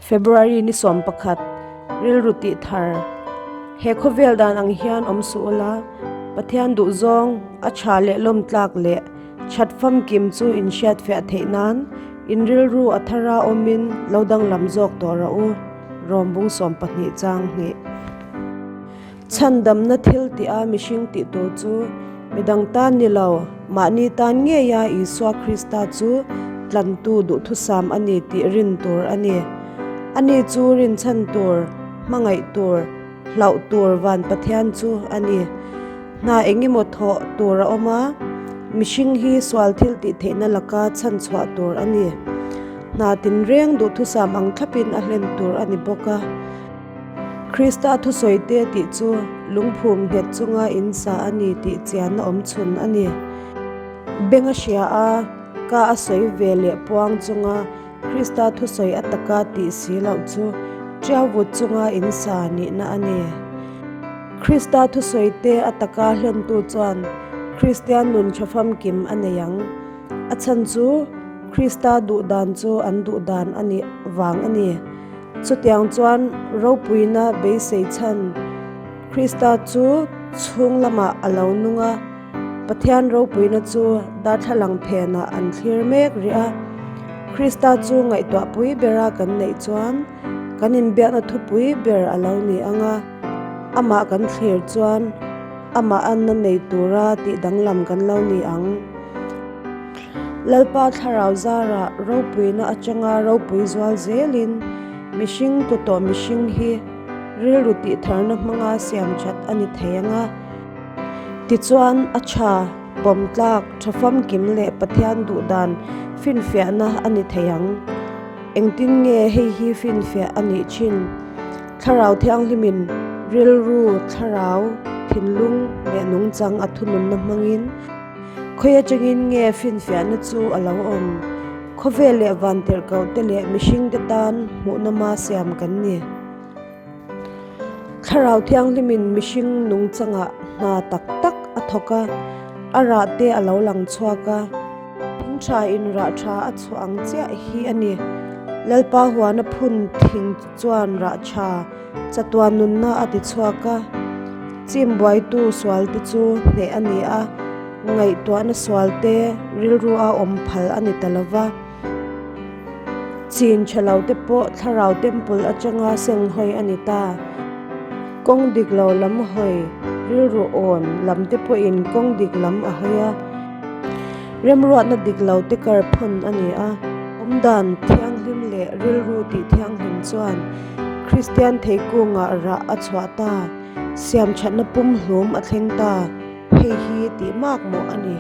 February ni 11, Rilru tih thar. He khawvel dan ang hian awm suh ula, Pathian duhzawng a tha leh lawmtlak leh that famkim chu in hriatfiah theih nan in rilru a thara awmin lo danglam zawk tawh rawh u, Rawmbung 12 chang hnih. Chhandamna thil tih a mihring tih tur chu midang tan ni lo, mahni tan ngeia Isua Krista chu tlantu duhthusam a ni tih rin tur a ni. Ani chu rinchhan tur, hmangaih tur, hlauh tur van Pathian chu a ni. Hna engemaw thawh tur a awm a, mihring hi sual thil tih theihna laka chhanchhuah tur a ni. Hna tinreng duhthusam ang thlapin a hlen tur a ni bawk a. Krista thusawite tih chu lungphum nghet chunga in sa a ni tih chianna awm chhun a ni. Beng a hria a, ka a sawi ve leh puang chunga Krista thusawi a taka tih si loh chu ṭiau vut chunga in sa nihna a ni. Krista thusawite a taka hlentu chuan Kristian nun ṭha famkim a nei ang. A chhan chu Krista duhdan chu an duhdan a nih vang a ni. Chutiang chuan ropuina beisei chhan Krista chu chhung lamah a lo nung a, Pathian ropuina chu darthlalang phenah an thlir mek rih a. Krista chu ngaihtuahpui bera kan neih chuan kan inbiakna thupui ber a lo ni ang a, amah kan thlir chuan amah anna nei tura tih danglam kan lo ni ang. Lalpa thlarau zarah ropuina atanga ropui zual zelin mihring tu tawh mihring hi rilru tihtharna hmanga siam that a ni thei ang a. Tichuan, a tha, pawmtlak, tha famkim leh Pathian duhdan finfiahna a ni thei ang. Engtin nge hei hi finfiah a nih thin? Thlarau Thianghlimin rilru, thlarau, thinlung leh nungchang a thununna hmangin, Khawi atangin nge finfiahna chu a lo awm? Khawvel leh vantirhkohte leh mihringte tan hmuhnawma siam kan ni. Thlarau Thianghlimin mihring nungchangah hna tak tak a thawk a, a rah te a lo lang chhuak a. Thing tha in rah tha a chhuah ang chiah hi a ni. Lalpa huana phun thing chuan rah tha Chatuan nunna a ti chhuak a, chim buaitu sualte chu hneh a ni a, ngaihtuahna sualte rilru a awm phal a ni ta lo va. Chin tha lo te pawh thlarau temple atanga senghawi a ni ta. Kawng dik lo lam hawi, rilru awn lam te pawhin kawng dik lam a hawi a. Remruatna dik lo te kar phawn a ni a, awmdan thianghlim leh rilru tih thianghlim chuan Kristian theikungah rah a chhuah ta, siamthatna pumhlum a thleng ta, hei hi tih makmawh a ni.